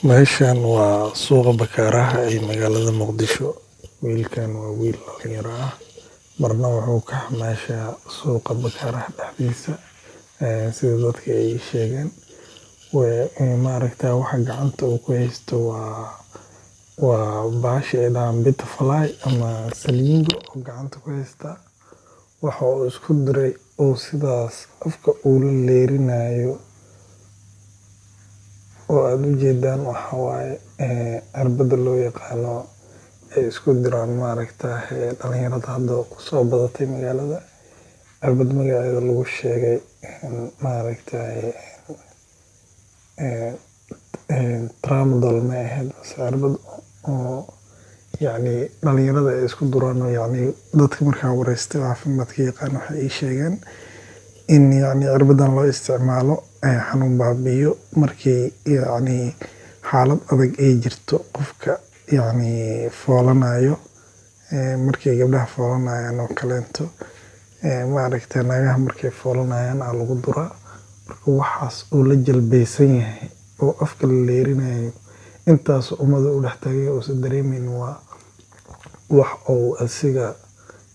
Meeshan waa suuqa Bakaaraha ee magaalada Muqdisho. Wiilkan waa wiil dhalinyaro ah, marna wuxuu ka xamaashaa suuqa Bakaaraha dhexdiisa. Sida dadka ay ii sheegeen, maaragta, waxa gacanta uu ku haysto waa bahasha ay dhahaan butterfly ama saliingo oo gacanta ku haysta. Waxa uu isku diray oo sidaas afka ula leerinayo oo aad u jeedaan waxa waaye cirbada loo yaqaano ay isku diraan, maaragta, dhalinyarada hadda kusoo badatay magaalada. Cirbad magaceeda lagu sheegay, maaragta, tramadol ma ahayd mise cirbad oo yacni dhalinyarada ay isku duraan. Oo yacni dadka markaan wareystay caafimaadka yaqaan waxay ii sheegeen in yacni cirbadan loo isticmaalo xanuun baabi'iyo markii yacni xaalad adag ay jirto, qofka yacni foolanayo, markay gabdhaha foolanayaan oo kaleeto, maaragta, naagaha markay foolanayaan aa lagu duraa. Marka waxaas uu la jalbaysan yahay oo afka la leerinayo, intaas ummada u dhex taagay uusan dareemeyn, waa wax uu asiga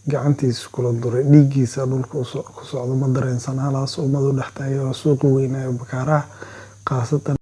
gacantiisa kula duray. Dhiiggiisa dhulka ku socdo ma dareensana. Halaas ummada u dhex taagay waa suuqa weynaayo Bakaaraha khaasatan.